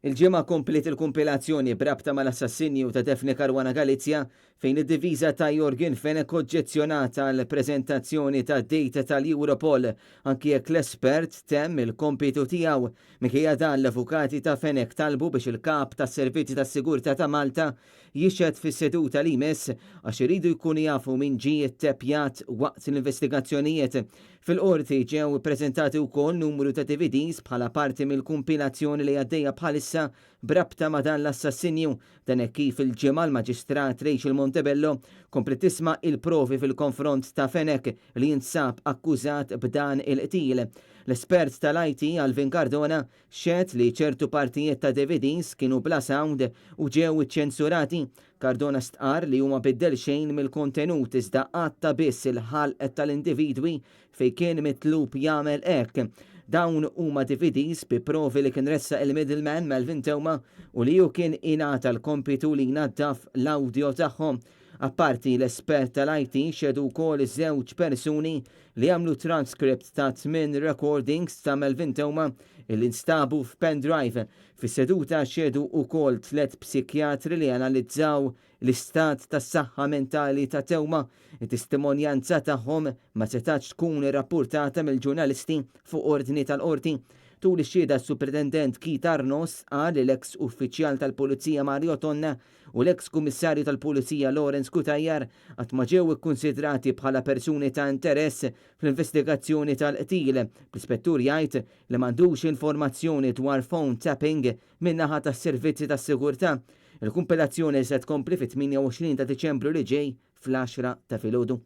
Il-Ġimgħa kompliet il-kumpilazzjoni b'rabta mal-assassinju ta' Daphne Caruana Galizia fejn id-difiża ta' Yorgen Fenech oġġezzjonat għal preżentazzjoni ta' data tal-Europol anki jekk l-espert temm il-kompitu tiegħu. Minkejja dan, l-avukati ta' Fenech talbu biex il-kap tas-Servizzi tas-Sigurtà ta' Malta jixhed fis-seduta li jmiss għax iridu jkunu jafu min ġie ttepjat waqt l-investigazzjonijiet. Fil-Qorti ġew ippreżentati wkoll numru ta' DVDs bħala parti mill-kumpilazzjoni li għaddejja bħalissa b'rabta ma' dan l-assassinju. Dan hekk kif il-Ġimgħa l-Maġistrat Rachel Montebello kompliet tisma' il-provi fil-konfront ta' Fenech li jinsab akkużat b'dan il-qtil. L-espert tal-IT Alvin Cardona Xehed li ċertu partijiet ta' DVDs kienu bla sound u ġew iċċensurati. Cardona stqarr li hu ma biddel xejn mill-kontenut iżda għatta biss il-ħalq tal-individwi fejn kien mitlub jagħmel hekk. Dawn huma DVDs bi provi li kien ressaq il-middleman Melvin Theuma u li hu kien ingħata l-kompitu li jnaddaf l-awdjo tagħhom. Apparti l-espert tal-IT xehdu wkoll żewġ persuni li għamlu transcript ta' tminn recordings ta' Melvin Theuma illi nstabu f'pendrive. Fis-seduta xehdu wkoll tlett psikjatri li analizzaw l-istat tas-saħħa mentali ta' Theuma. It-testimonjanza tagħhom ma setgħetx tkun irrappurtata mill-ġurnalisti fuq ordni tal-Qorti. Tul ix-xhieda s-Supretendent Keith Arnaud qal li l-eks uffiċjal tal-Pulizija Mario Tonna u l-eks Kummissarju tal-Pulizija Lawrence Cutajar qatt ma ġew ikkunsidrati bħala persuni ta' interess fl-investigazzjoni tal-qtil, bl-Ispettur jgħid li m'għandux informazzjoni dwar phone tapping min-naħa tas-servizzi tas-sigurtà. Il-kumpilazzjoni se tkompli fit-28 ta' Diċembru li ġej fl-għaxra ta' filgħodu.